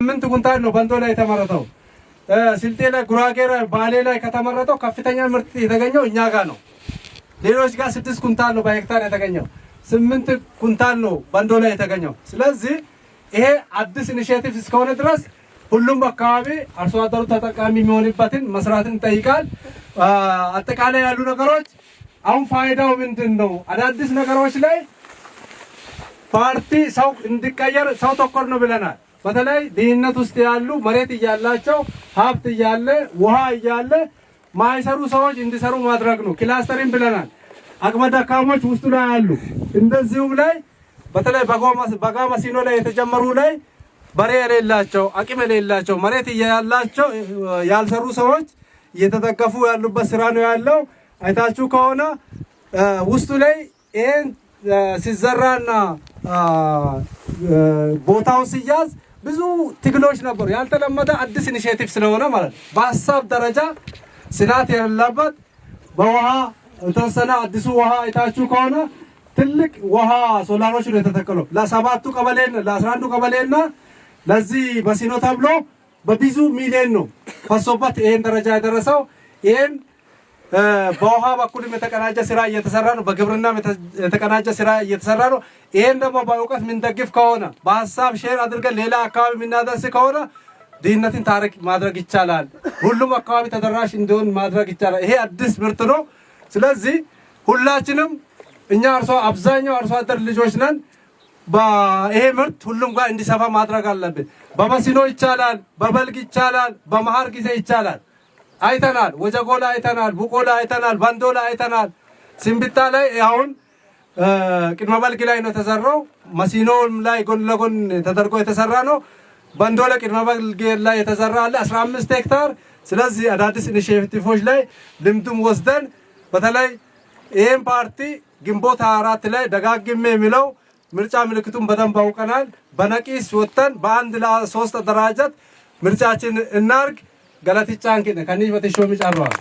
8 ኩንታል ነው በንዶ ላይ የተመረተው። ስልጤ ላይ፣ ጉራጌ ላይ፣ ባሌ ላይ ከተመረተው ከፍተኛ ምርት የተገኘው እኛ ጋር ነው። ሌሎች ጋር 6 ኩንታል ነው በሄክታር የተገኘው፣ 8 ኩንታል ነው በንዶ ላይ የተገኘው። ስለዚህ ይሄ አዲስ initiative እስከሆነ ድረስ ሁሉም አካባቢ አርሶ አደሩ ተጠቃሚ የሚሆንበትን መስራትን ይጠይቃል። አጠቃላይ ያሉ ነገሮች አሁን ፋይዳው ምንድን ነው? አዳዲስ ነገሮች ላይ ፓርቲ ሰው እንዲቀየር ሰው ተኮር ነው ብለናል። በተለይ ድህነት ውስጥ ያሉ፣ መሬት እያላቸው፣ ሀብት እያለ፣ ውሃ እያለ ማይሰሩ ሰዎች እንዲሰሩ ማድረግ ነው። Cluster ን ብለናል። አቅመ ደካሞች ውስጡ ላይ አሉ። እንደዚሁም ላይ በተለይ በጋ መስኖ ላይ የተጀመሩ ላይ በሬ የሌላቸው፣ አቅም የሌላቸው፣ መሬት እያላቸው ያልሰሩ ሰዎች እየተጠቀፉ ያሉበት ስራ ነው ያለው። አይታችሁ ከሆነ ውስጡ ላይ ይሄን ሲዘራና ቦታው ሲያዝ ብዙ ትግሎች ነበሩ። ያልተለመደ አዲስ initiative ስለሆነ ማለት ነው። በሀሳብ ደረጃ ስናት የሌለበት በውሃ የተወሰነ አዲሱ ውሃ አይታችሁ ከሆነ ትልቅ ውሃ ሶላሮች ነው የተተከለው ለሰባቱ ቀበሌ፣ ለ11ዱ ቀበሌና ለዚህ መስኖ ተብሎ በብዙ ሚሊዮን ነው ፈሶበት ይሄን ደረጃ የደረሰው። ይሄን በውሃ በኩልም የተቀናጀ ስራ እየተሰራ ነው። በግብርናም የተቀናጀ ስራ እየተሰራ ነው። ይሄን ደግሞ በእውቀት የምንደግፍ ከሆነ፣ በሀሳብ share አድርገን ሌላ አካባቢ የምናደርስ ከሆነ ድህነትን ታሪክ ማድረግ ይቻላል። ሁሉም አካባቢ ተደራሽ እንዲሆን ማድረግ ይቻላል። ይሄ አዲስ ምርት ነው። ስለዚህ ሁላችንም እኛ አርሶ አብዛኛው አርሶ አደር ልጆች ነን። ይሄ ምርት ሁሉም ጋር እንዲሰፋ ማድረግ አለብን። በመስኖ ይቻላል፣ በበልግ ይቻላል፣ በመኸር ጊዜ ይቻላል። አይተናል። ወጀጎላ አይተናል፣ ቡቆላ አይተናል፣ ባንዶላ አይተናል። ሲምቢታ ላይ አሁን ቅድመ በልግ ላይ ነው የተሰራው። መስኖም ላይ ጎን ለጎን ተደርጎ የተሰራ ነው። ባንዶላ ቅድመ በልግ ላይ የተሰራ አለ 15 ሄክታር። ስለዚህ አዳዲስ initiative ኦች ላይ ልምዱም ወስደን በተለይ ይህን ፓርቲ ግንቦት 24 ላይ ደጋግሜ የሚለው ምርጫ ምልክቱን በደንብ አውቀናል። በነቂስ ወጥተን በአንድ ለሶስት አደራጀት ምርጫችን እናርግ። ገለትጫን ከኒህ በትሾ ጫሯል።